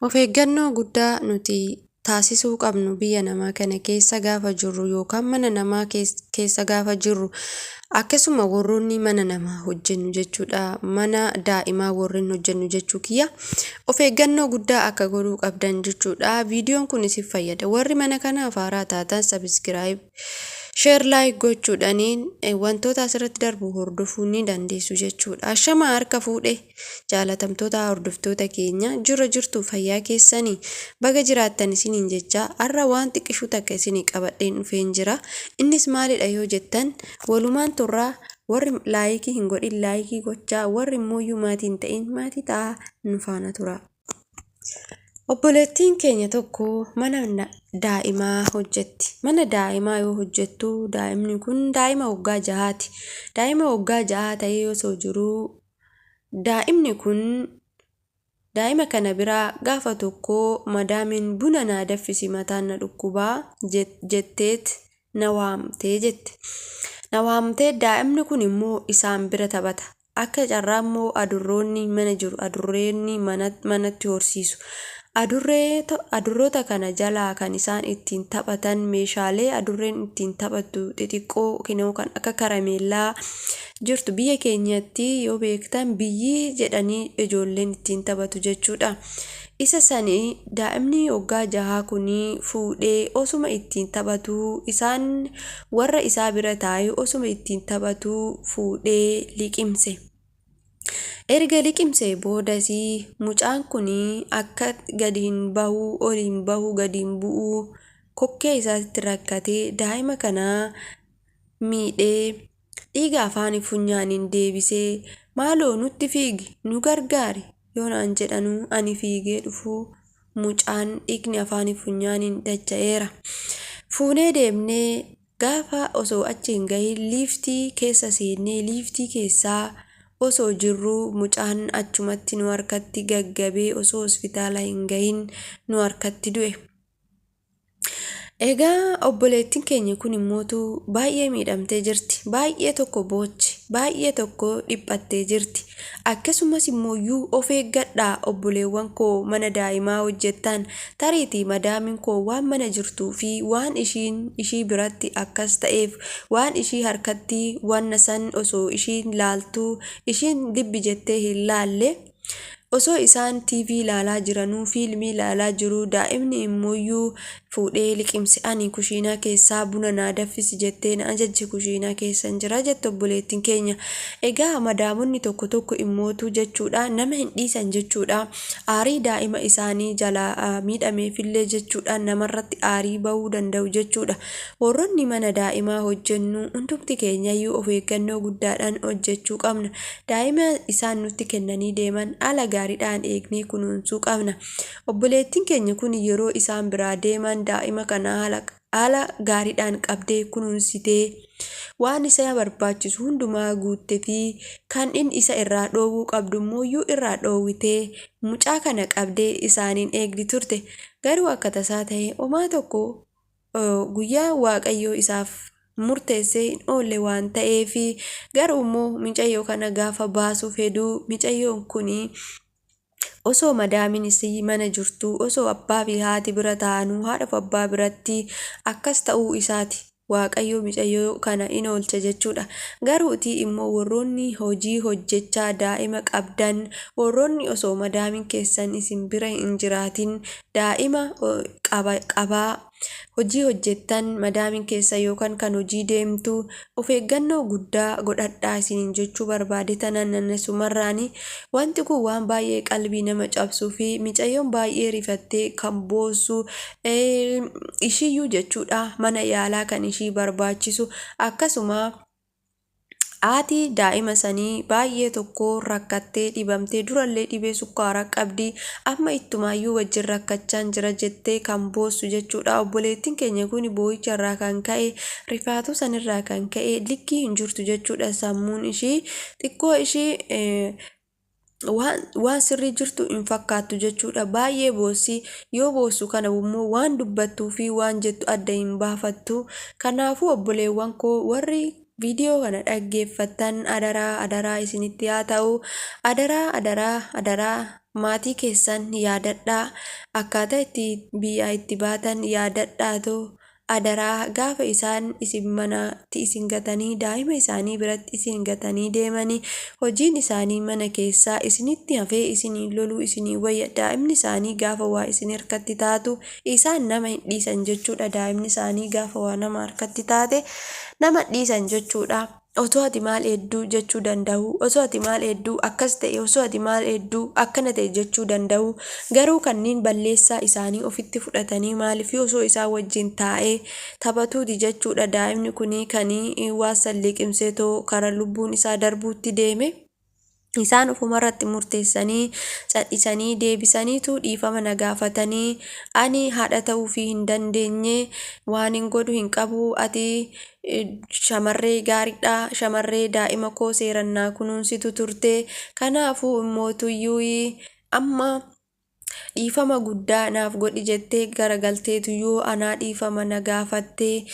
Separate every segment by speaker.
Speaker 1: Of eeggannoo guddaa nuti taasisuu qabnu biyya namaa kana keessa gaafa jirru yookaan mana namaa keessa gaafa jirru, akkasuma warroonni mana namaa hojjennu jechuudha, mana daa'imaa warreen hojjennu jechuu kiyya, of eeggannoo guddaa akka godhuu qabdan jechuudha. Viidiyoon kun isin fayyada. Warri mana kanaaf haaraa taatan subscribe, share, like gochuudhaniin wantoota asirratti darbu hordofuu ni dandeessu jechuudha. Ashamaa, harka fuudhe, jaalatamtoota hordoftoota keenya, jira jirtu? Fayyaa keessanii? Baga jiraattan isiniin jecha, har'a waan xiqqishuu takka isinii qabadheen dhufeen jira. Innis maalidha yoo jettan, walumaan turraa. Warri like hin godhin like gochaa, warri immoo maatii hin ta'in maatii ta'aa nu faana tura. Obboleettiin keenya tokko mana daa'imaa hojjetti. Mana daa'imaa yoo hojjettu, daa'imni kun daa'ima waggaa 6ti. Daa'ima waggaa 6 ta'ee osoo jiruu, daa'imni kun daa'ima kana biraa gaafa tokko madaamiin "Buna naa danfisi, mataan na dhukkubaa" jetteet na waamtee jette. Na waamtee, daa'imni kun immoo isaan bira taphata. Akka carraa immoo adurroonni mana jiru. Adurreenni manatti horsiisu. Adurroota kana jalaa kan isaan ittiin taphatan meeshaalee adurreen ittiin taphattu xixiqqoo kinoo kan akka karameellaa jirtu, biyya keenyatti yoo beektan biyyii jedhanii ijoolleen ittiin taphatu jechuudha. Isa sanii daa'imni waggaa 6 kun fuudhee osuma ittiin taphatu, isaan warra isaa bira taa'ee osuma ittiin taphatu fuudhee liqimse. Erga liqimsee boodas mucaan kun akka gadi hin bahu, ol hin bahu, gadi hin bu'u, kokkee isaatti rakkatee daa'ima kana miidhee, dhiiga afaan funyaaniin deebisee, "Maaloo nutti fiigi, nu gargaari" yoo naan jedhanuu, ani fiigee dhufuu mucaan dhiigni afaan funyaaniin dacha'eera. Fuunee deemnee gaafa osoo achi hin gahin liiftii keessa seennee, liiftii keessaa osoo jirruu mucaan achumatti nu harkatti gaggabee osoo hospitaala hin gahin nu harkatti du'e. Egaa obboleettiin keenya kun immootu baay'ee miidhamtee jirti. Baay'ee tokko boochi, baay'ee tokko dhiphattee jirti. Akkasumas immooyyuu of eeggadhaa, obboleewwan koo mana daa'imaa hojjettan. Tariitii madaamiin koo waan mana jirtuu fi waan ishiin ishii biratti akkas ta'eef, waan ishii harkatti wanna san osoo ishiin laaltuu ishiin dibbi jettee hin laalle, osoo isaan TV ilaalaa jiranuu, fiilmii ilaalaa jiruu, daa'imni immooyyuu fuudhee liqimse. Ani kushiinaa keessaa "Buna naa danfisi" jettee na ajajje, kushiinaa keessan jira jette obboleettiin keenya. Egaa madaamonni tokko tokko immootu jechuudha nama hin dhiisan jechuudha. Aarii daa'ima isaanii jalaa miidhameefillee jechuudha namarratti aarii bahuu danda'u jechuudha. Warroonni mana daa'imaa hojjennu hundumti keenyayyuu of eeggannoo guddaadhaan hojjechuu qabna. Daa'ima isaan nutti kennanii deeman haala gaariidhaan eegnee kunuunsuu qabna. Obboleettiin keenya kun yeroo isaan biraa deeman daa'ima kana haala gaariidhaan qabdee kunuunsitee, waan isa barbaachisu hundumaa guuttee fi kan inni isa irraa dhoowwuu qabdu immoo irraa dhoowwitee mucaa kana qabdee isaaniin eegdi turte. Garuu akka tasaa ta'e homaa tokko guyyaa Waaqayyoo isaaf murteessee hin oolle waan ta'eef, garuu immoo mucayyoo kana gaafa baasuuf heduu, mucayyoon kun osoo madaamiin isii mana jirtu, osoo abbaa fi haati bira taa'anuu, haadha fi abbaa biratti akkas ta'uu isaati. Waaqayyo mucayyoo kana in oolcha jechuudha. Garuutii immoo warroonni hojii hojjechaa daa'ima qabdan, warroonni osoo madaamiin keessan isin bira hin jiraatin daa'ima qabaa hojii hojjettan, madaamiin keessa yookaan kan hojii deemtu, of eeggannoo guddaa godhadhaa isiniin jechuu barbaade. Tanan nannesumarraani wanti kun waan baay'ee qalbii nama cabsuu fi micayyoon baay'ee rifattee kan boossu ishiyyuu jechuudha, mana yaalaa kan ishii barbaachisu. Akkasuma haati daa'ima sanii baay'ee tokko rakkattee dhibamtee, durallee dhibee sukkaaraa qabdi, amma ittumaayyuu wajjin rakkachaan jira jettee kan boossu jechuudha. Obboleettiin keenya kun boo'icha irraa kan ka'e, rifaatuu sanirraa kan ka'e likkii hin jirtu jechuudha. Sammuun ishii xiqqoo ishii waan sirrii jirtu hin fakkaattu jechuudha. Baay'ee boossi. Yoo boossu kana immoo waan dubbattuu fi waan jettu adda hin baafattu. Kanaafuu obboleewwan koo warri viidiyoo kana dhaggeeffattan, adaraa adaraa isinitti haa ta'u, adaraa adaraa adaraa. Maatii keessan yaadadhaa. Akkaataa itti biyyaa itti baatan yaadadhaatoo adaraa gaafa isaan isin manatti isin gatanii daa'ima isaanii biratti isin gatanii deemanii hojiin isaanii mana keessaa isinitti hafee isiniin loluu isinii wayya. Daa'imni isaanii gaafa waa isin harkatti taatu isaan nama hin dhiisan jechuudha. Daa'imni isaanii gaafa waa nama harkatti taate nama dhiisan jechuudha. Osoo ati maal eedduu jechuu danda'u, osoo ati maal eedduu akkas ta'e, osoo ati maal eedduu akkana ta'e jechuu danda'u. Garuu kanneen balleessaa isaanii ofitti fudhatanii maaliif osoo isaan wajjin taa'ee taphatuuti jechuudha. Daa'imni kun kan waa san liqimseetoo karaa lubbuun isaa darbuutti deeme. Isaan ofumarratti murteessanii cal'isanii deebisaniitu dhiifama na gaafatanii, ani haadha ta'uufii hin dandeenye, waan hin godhu hin qabu, ati shamarree gaariidha, shamarree daa'ima koo seeran naa kunuunsitu turte, kanaafuu immootuyyuu amma dhiifama guddaa naaf godhi jettee garagalteetuyyuu anaa dhiifama na gaafattee.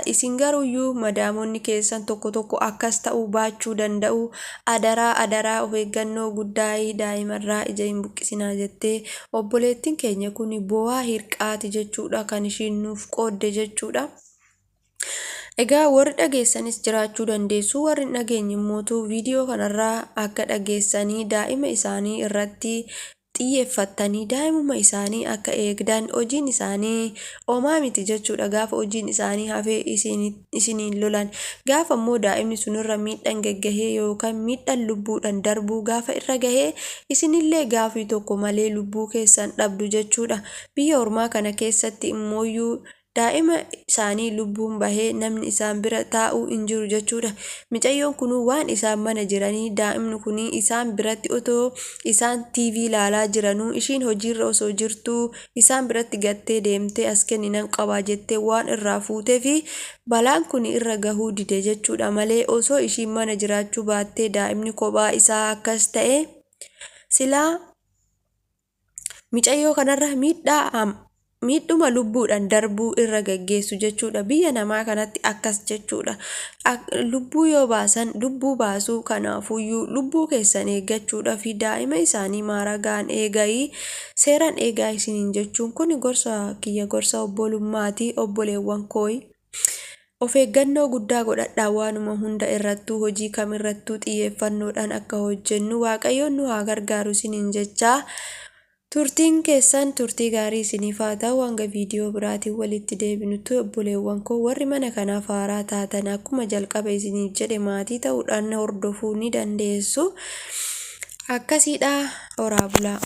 Speaker 1: Isin garuuyyuu madaamonni keessan tokko tokko akkas ta'uu baachuu danda'u. Adaraa adaraa of eeggannoo guddaa daa'imarraa ija hin buqqisinaa jettee obboleettiin keenya kun boo'aa hirqaati jechuudha kan ishiin nuuf qoodde jechuudha. Egaa warri dhageessanis jiraachuu dandeessu, warri hin dhageenye immootu viidiyoo kanarraa akka dhageessanii daa'ima isaanii irratti xiyyeeffattanii daa'imuma isaanii akka eegdan. Hojiin isaanii homaa miti jechuudha. Gaafa hojiin isaanii hafee isiniin lolan, gaafa immoo daa'imni sunirra miidhaan gaggahee yookaan miidhaan lubbuudhaan darbuu gaafa irra gahee isinillee gaafii tokko malee lubbuu keessan dhabdu jechuudha. Biyya ormaa kana keessatti immooyyuu daa'ima isaanii lubbuun bahee namni isaan bira taa'uu hin jiru jechuudha. Micayyoon kunuu waan isaan mana jiranii daa'imni kun isaan biratti otoo isaan TV ilaalaa jiranuu ishiin hojiirra osoo jirtuu isaan biratti gattee deemtee as kenni nan qabaa jettee waan irraa fuutee fi balaan kun irra gahuu dide jechuudha malee osoo ishiin mana jiraachuu baattee daa'imni kophaa isaa akkas ta'e silaa micayyoo kanarra miidhaa miidhuma lubbuudhaan darbuu irra gaggeessu jechuudha. Biyya namaa kanatti akkas jechuudha. Lubbuu yoo baasan lubbuu baasuu. Kanaafuyyuu lubbuu keessan eeggachuudhaa fi daa'ima isaanii maaragaan eegayi, seeraan eegaa isiniin jechuun kun gorsa kiyya, gorsa obbolummaati. Obboleewwan kooyi, of eeggannoo guddaa godhadhaa. Waanuma hunda irrattuu, hojii kamirrattuu xiyyeeffannoodhaan akka hojjennu Waaqayyoon nu haa gargaaru isiniin jechaa, turtiin keessan turtii gaarii isiniif haa ta'u. Hanga viidiyoo biraatiin walitti deebinutti, obboleewwan koo warri mana kanaaf haaraa taatan, akkuma jalqaba isiniif jedhe maatii ta'uudhaan hordofuu ni dandeessu. Akkasiidha, horaa bulaa.